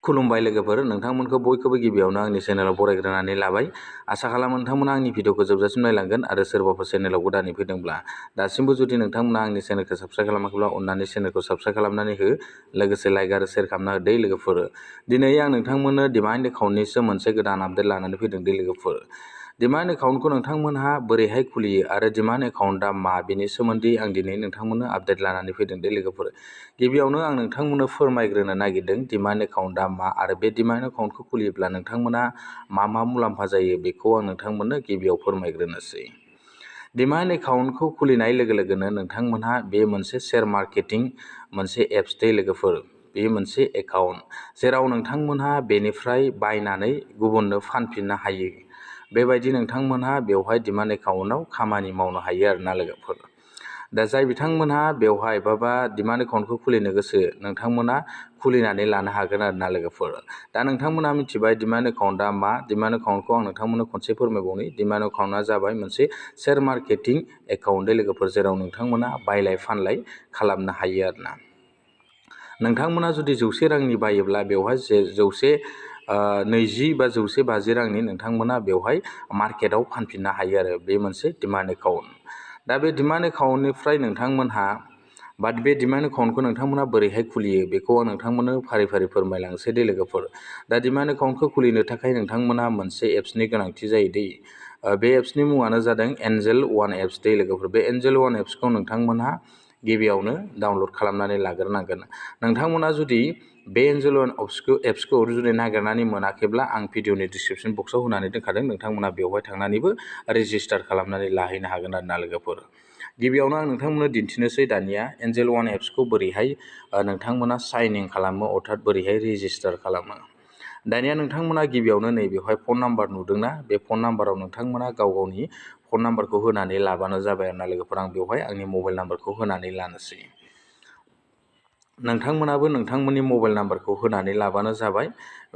खुलुमबाय लोगोफोर, नोंथांमोनखौ बयखौबो गिबियावनो आंनि चेनेलाव बरायग्रोनानै लाबाय। आसा खालामो नोंथांमोना आंनि भिडिअखौ जोबजासिम नायलांगोन आरो सोरबाफोर चेनेलाव गोदानै फैदोंब्ला दासिमबो जुदि नोंथांमोना आंनि चेनेलखौ साबस्क्राइब खालामाखैब्ला अन्नानै चेनेलखौ साबस्क्राइब खालामनानै हो, लोगोसे लाइक आरो शेयार खालामना हो दे लोगोफोर। दिनै आं नोंथांमोननो डिमान्ड एकाउन्टनिसो मोनसे गोदान आपडेट लानानै फैदों दे लोगोफोर। डिमान्ड एकाउन्टखौ नोंथांमोनहा बोरैहाय खुलियो आरो डिमान्ड एकाउन्टआ मा बेनि सोमोन्दै आं दिनै नोंथांमोननो आपडेट लानानै फैदों दे लोगोफोर। गिबियावनो आं नोंथांमोननो फोरमायग्रोनो नागिरदों डिमान्ड एकाउन्टआ मा आरो बे डिमान्ड एकाउन्टखौ खुलियोब्ला नोंथांमोना मा मुलाम्फा जायो बेखौ आं नोंथांमोननो गिबियाव फोरमायग्रोनोसै। डिमान्ड एकाउन्टखौ खुलिनाय लोगो लोगोनो नोंथांमोनहा बे मोनसे शेयार मार्केटिं मोनसे एप्स दे लोगोफोर। बे मोनसे एकाउन्ट जेराव नोंथांमोनहा बेनिफ्राय बायनानै गुबुननो फानफिननो हायो। बेबायदि नोंथांमोनहा बेवहाय डिमान्ड एकाउन्टआव खामानि मावनो हायो आरोना लोगोफोर। दा जाय बिथांमोनहा बेवहाय डिमान्ड एकाउन्टखौ खुलिनो गोसो नोंथांमोना खुलिनानै लानो हागोन आरोना लोगोफोर। दा नोंथांमोना मिथिबाय डिमान्ड एकाउन्टआ मा। डिमान्ड एकाउन्टखौ आं नोंथांमोननो खनसे फोरमायबावनि। डिमान्ड एकाउन्टआ जाबाय मोनसे शेयार मार्केटिं एकाउन्ट दे लोगोफोर, जेराव नोंथांमोना बायलाय फानलाय खालामनो हायो आरोना। नोंथांमोना जुदि 100 रांनि बायोब्ला बेवहाय 120 बा 150 रांनि नोंथांमोना बेवहाय मार्केटआव फानफिननो हायो आरो। बे मोनसे डिमान्ड एकाउन्ट। दा बे डिमान्ड एकाउन्टनिफ्राय नोंथांमोनहा बे डिमान्ड एकाउन्टखौ नोंथांमोना बोरैहाय खुलियो बेखौ आं नोंथांमोननो फारि फारि फोरमायलांसै दे लोगोफोर। दा डिमान्ड एकाउन्टखौ खुलिनो थाखाय नोंथांमोना मोनसे एप्सनि गोनांथि जायो दे। बे एप्सनि मुङानो जादों एन्जेल वान एप्स दे लोगोफोर। बे एन्जेल वान एप्सखौ नोंथांमोनहा गिबियावनो डाउनलड खालामनानै लाग्रोनांगोन। नोंथांमोना जुदि बे एन्जेल वान एप्सखौ जुदि नागिरनानै मोनाखैब्ला आं भिडिअनि डिसक्रिपसन बक्सआव होनानै दोनखादों। नोंथांमोना बेवहाय थांनानैबो रेजिस्टार खालामनानै लाहैनो हागोन आरोना लोगोफोर। गिबियावनो आं नोंथांमोननो दिन्थिनोसै दानिया एन्जेल वान एप्सखौ बोरैहाय नोंथांमोना साइन इन खालामो, अर्थात बोरैहाय रेजिस्टार खालामो। दानिया नोंथांमोना गिबियावनो नैबेवहाय फन नाम्बार नुदोंना, बे फन नाम्बाराव नोंथांमोना गावनि फन नाम्बारखौ होनानै लाबानो जाबाय आरोना लोगोफोर। आं बेवहाय आंनि मबाइल नाम्बारखौ होनानै लानोसै। नोंथांमोनाबो नोंथांमोननि मबाइल नाम्बारखौ होनानै लाबानो जाबाय।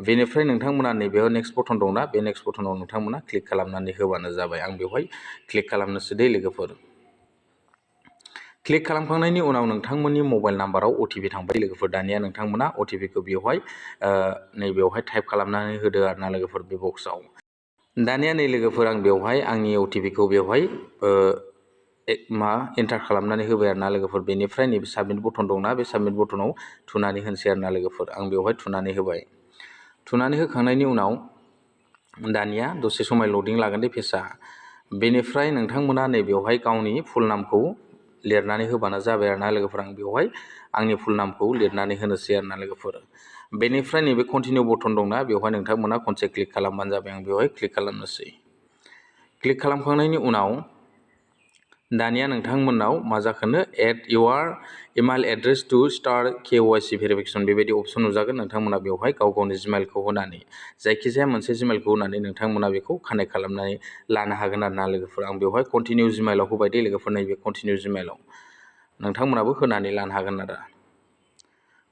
बेनिफ्राय नोंथांमोना नैबेयाव नेक्स्ट बटन दंना, बे नेक्स्ट बटनाव नोंथांमोना क्लिक खालामनानै होबानो जाबाय। आं बेवहाय क्लिक खालामनोसै दे लोगोफोर। क्लिक खालामखांनायनि उनाव नोंथांमोननि मबाइल नाम्बाराव अटिपि थांबाय लोगोफोर। दानिया नोंथांमोना अटिपिखौ बेवहाय नैबेयावहाय टाइप खालामनानै होदो आरोना लोगोफोर बे बक्सआव। दानिया नै लोगोफोर आं बेवहाय आंनि अटिपिखौ बेवहाय एन्टार खालामनानै होबाय आरोना लोगोफोर। बेनिफ्राय नैबे साबमिट बटन दंना, बे साबमिट बटनाव थुनानै होनोसै आरोना लोगोफोर। आं बेवहाय थुनानै होबाय। थुनानै होखांनायनि उनाव दानिया दसे समाय लडिं लागोन दे पेजआ। बेनिफ्राय नोंथांमोना नैबेयावहाय गावनि फुल नामखौ लिरनानै होबानो जाबाय आरोना लोगोफोर। आं बेवहाय आंनि फुल नामखौ लिरनानै होनोसै आरोना लोगोफोर। बेनिफ्राय नैबे कन्टिनिउ बटन दंना, बेवहाय नोंथांमोना खनसे क्लिक खालामबानो जाबाय। आं बेवहाय क्लिक खालामनोसै। क्लिक खालामखांनायनि उनाव दानिया नोंथांमोननाव मा जाखोनो add your email address to start KYC verification बेबायदि अपसन नुजागोन। नोंथांमोना बेवहाय गाव गावनि जिमेलखौ होनानै जायखिजाया मोनसे जिमेलखौ होनानै नोंथांमोना बेखौ कानेक्ट खालामनानै लानो हागोन आरोना लोगोफोर। आं बेवहाय कन्टिनिउ जिमेलाव होबाय दे लोगोफोर। नैबे कन्टिनिउ जिमेलाव नोंथांमोनाबो होनानै लानो हागोन आरो।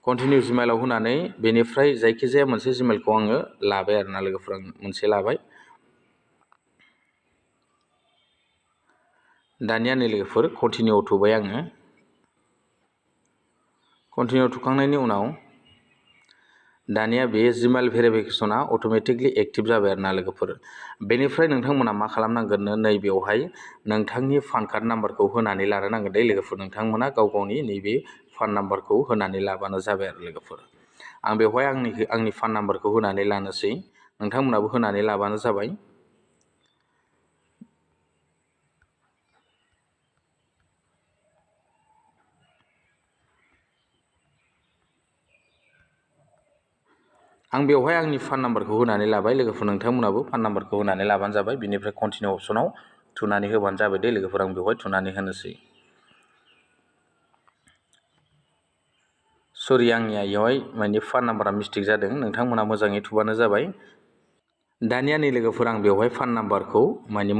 कन्टिनिउ जिमेलाव होनानै बेनिफ्राय जायखिजाया मोनसे जिमेलखौ आङो लाबाय आरोना लोगोफोर। आं मोनसे लाबाय। दानिया नै लोगोफोर कन्टिनिउ थुबाय आङो। कन्टिनिउ थुखांनायनि उनाव दानिया बे जिमेल भेरिफिकेसना अट'मेटिकलि एक्टिभ जाबाय आरोना लोगोफोर। बेनिफ्राय नोंथांमोना मा खालामनांगोननो, नैबेयावहाय नोंथांनि पान कार्ड नाम्बारखौ होनानै लानो नांगोन दे लोगोफोर। नोंथांमोना गाव गावनि नैबे पान नाम्बारखौ होनानै लाबानो जाबाय आरो लोगोफोर। आं बेवहाय आंनि पान नाम्बारखौ होनानै लानोसै। नोंथांमोनाबो होनानै लाबानो जाबाय। आं बेवहाय आंनि पान नाम्बारखौ होनानै लाबाय लोगोफोर। नोंथांमोनाबो पान नाम्बारखौ होनानै लाबानो जाबाय। बिनिफ्राय कन्टिनिउ अपसनाव थुनानै होबानो जाबाय दे लोगोफोर। आं बेवहाय थुनानै होनोसै। सरि, आंनिया बेवहाय पान नाम्बारा मिस्टेक जादों। नोंथांमोना मोजाङै थुबानो जाबाय। दानिया नै लोगोफोर आं बेवहाय पान नाम्बारखौ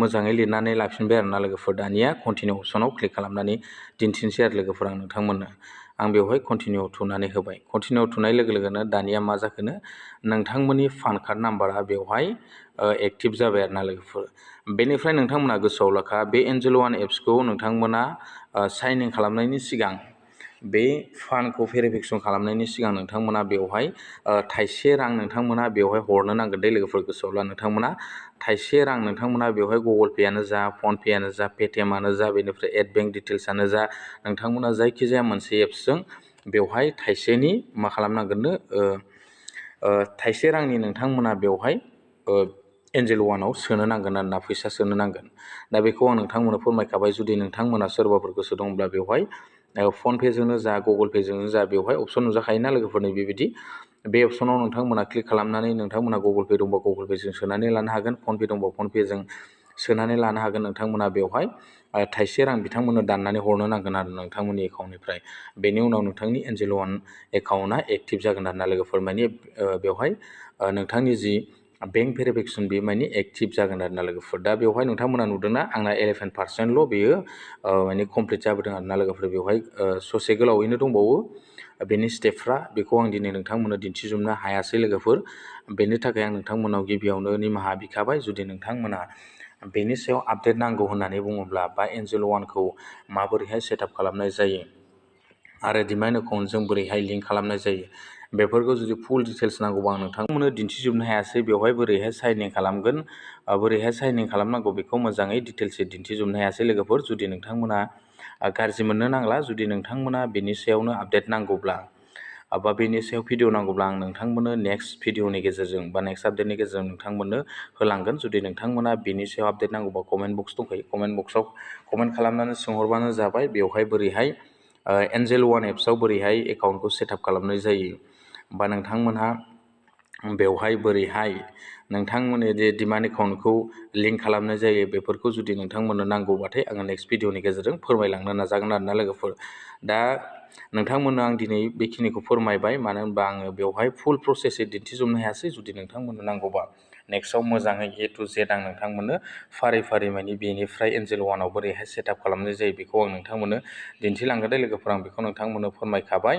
मोजाङै लिरनानै लाफिनबाय आरोना लोगोफोर। दानिया कन्टिनिउ अपसनाव क्लिक खालामनानै दिन्थिनोसै आरो लोगोफोर आं नोंथांमोननो। आं बेवहाय कन्टिनिउ थुनानै होबाय। कन्टिनिउ थुनाय लोगो लोगोनो दानिया मा जाखोनो, नोंथांमोननि पान कार्ड नाम्बारा बेवहाय एक्टिभ जाबाय आरोना लोगोफोर। बेनिफ्राय नोंथांमोना गोसोआव लाखा, बे एन्जेल वान एप्सखौ नोंथांमोना साइन इन खालामनायनि सिगां बे फान्डखौ भेरिफिकेसन खालामनायनि सिगां नोंथांमोना बेवहाय थाइसे रां नोंथांमोना बेवहाय हरनो नांगोन दे लोगोफोर। गोसोआवब्ला नोंथांमोना थाइसे रां नोंथांमोना बेवहाय गुगोल पेआनो जा, फन पेआनो जा, पेटिएमआनो जा, बेनिफ्राय एड बेंक डिटेल्सआनो जा, नोंथांमोना जायखिजाया मोनसे एप्सजों बेवहाय थाइसेनि मा खालामनांगोननो थाइसे रांनि नोंथांमोना बेवहाय एन्जेल वानाव सोनो नांगोन आरोना, फैसा सोनो नांगोन। दा बेखौ आं नोंथांमोननो फोरमायखाबाय। जुदि नोंथांमोना सोरबाफोर गोसो दंब्ला बेवहाय फन पेजोंनो जा, गुगोल पेजोंनो जा, बेवहाय अपसन नुजाखायोना लोगोफोरनि बेबायदि। बे अपसनाव नोंथांमोना क्लिक खालामनानै नोंथांमोना गुगोल पे दंबा गुगोल पेजों सोनानै लानो हागोन, फन पे दंबा फन पेजों सोनानै लानो हागोन। नोंथांमोना बेवहाय थाइसे रां बिथांमोननो दाननानै हरनो नांगोन आरो नोंथांमोननि एकाउन्टनिफ्राय। बेनि उनाव नोंथांनि एन्जेल वान एकाउन्टआ एक्टिभ जागोन आरोना लोगोफोर। माने बेवहाय नोंथांनि जि बेंक भेरिफिकेसन बे माने एक्टिभ जागोन आरोना लोगोफोर। दा बेवहाय नोंथांमोना नुदोंना आंना 11% बेयो माने कमप्लिट जाबोदों आरोना लोगोफोर। बेवहाय ससे गोलावैनो दंबावो बेनि स्टेपफ्रा, बेखौ आं दिनै नोंथांमोननो दिन्थिजोबनो हायासै लोगोफोर। बेनि थाखाय आं नोंथांमोनाव गिबियावनो निमाहा बिखाबाय। जुदि नोंथांमोना बेनि सायाव आपडेट नांगौ होननानै बुङोब्ला, बा एन्जेल वानखौ माबोरैहाय सेटआप खालामनाय जायो आरो डिमाइट एकाउन्टजों बोरैहाय लिंक खालामनाय जायो, बेफोरखौ जुदि फुल डिटेल्स नांगौबा आं नोंथांमोननो दिन्थिजोबनो हायासै। बेवहाय बोरैहाय साइन इन खालामगोन, बोरैहाय साइन इन खालामनांगौ, बेखौ मोजाङै डिटेल्सै दिन्थिजोबनो हायासै लोगोफोर। जुदि नोंथांमोना गाज्रि मोननो नांला। जुदि नोंथांमोना बेनि सायावनो आपडेट नांगौब्ला बा बेनि सायाव भिडिअ नांगौब्ला आं नोंथांमोननो नेक्स्ट भिडिअनि गेजेरजों बा नेक्स्ट आपडेटनि गेजेरजों नोंथांमोननो होलांगोन। जुदि नोंथांमोना बेनि सायाव आपडेट नांगौबा कमेन्ट बक्स दंखायो, कमेन्ट बक्सआव कमेन्ट खालामनानै सोंहरबानो जाबाय। बेवहाय बोरैहाय एन्जेल वान एप्सआव बोरैहाय एकाउन्टखौ सेटआप खालामनाय जायो, बा नोंथांमोनहा बेवहाय बोरैहाय नोंथांमोननि जे डिमान्ड एकाउन्टखौ लिंक खालामनाय जायो, बेफोरखौ जुदि नोंथांमोननो नांगौबाथाय आङो नेक्स्ट भिडिअनि गेजेरजों फोरमायलांनो नाजागोन आरोना लोगोफोर। दा नोंथांमोननो आं दिनै बेखिनिखौ फोरमायबाय, मानो होनबा आङो बेवहाय फुल प्रसेसै दिन्थिजोबनो हायासै। जुदि नोंथांमोननो नांगौबा नेक्स्टआव मोजाङै ए टु जेड आं नोंथांमोननो फारि फारि माने बेनिफ्राय एन्जेल वानाव बोरैहाय सेटआप खालामनाय जायो बेखौ आं नोंथांमोननो दिन्थिलांगोन दे लोगोफोर। आं बेखौ नोंथांमोननो फोरमायखाबाय।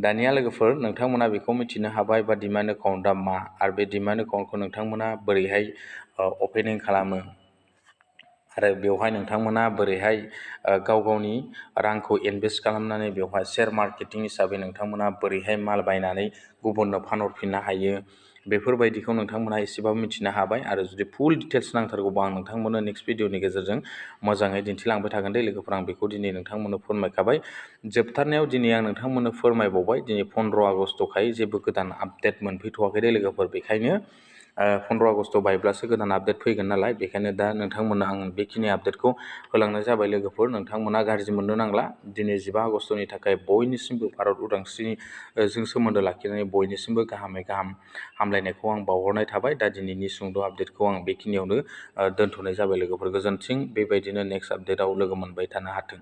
दानिया लोगोफोर नोंथांमोना बेखौ मिथिनो हाबाय बा डिमान्ड एकाउन्टआ मा, आरो बे डिमान्ड एकाउन्टखौ नोंथांमोना बोरैहाय अपेनिं खालामो, आरो बेवहाय नोंथांमोना बोरैहाय गाव गावनि रांखौ इनभेस्ट खालामनानै बेवहाय शेयार मार्केटिं हिसाबै नोंथांमोना बोरैहाय माल बायनानै गुबुननो फानहरफिननो हायो, बेफोरबायदिखौ नोंथांमोना एसेबाबो मिथिनो हाबाय। आरो जुदि फुल डिटेल्स नांथारगौबा आं नोंथांमोननो नेक्स्ट भिडिअनि गेजेरजों मोजाङै दिन्थिलांबाय थागोन दे लोगोफोर। आं बेखौ दिनै नोंथांमोननो फोरमायखाबाय। जोबथारनायाव दिनै आं नोंथांमोननो फोरमायबावबाय, दिनै 15 आगस्टखाय जेबो गोदान आपडेट मोनफैथ'वाखै दे लोगोफोर। बेखायनो 15 आगस्ट बायब्लासो गोदान आपडेट फैगोन नालाय, बेखायनो दा नोंथांमोननो आं बेखिनि आपडेटखौ होलांनाय जाबाय लोगोफोर। नोंथांमोना गाज्रि मोननो नांला। दिनै 15 आगस्टनि थाखाय बयनिसिमबो भारत उदांस्रिजों सोमोन्दो लाखिनानै बयनिसिमबो गाहामै गाहाम हामलायनायखौ आं बावहरनाय थाबाय। दा दिनैनि सुंद' आपडेटखौ आं बेखिनियावनो दोनथ'नाय जाबाय लोगोफोर। गोजोन्थों। बेबायदिनो नेक्स्ट आपडेटआव लोगो मोनबाय थानो हाथों।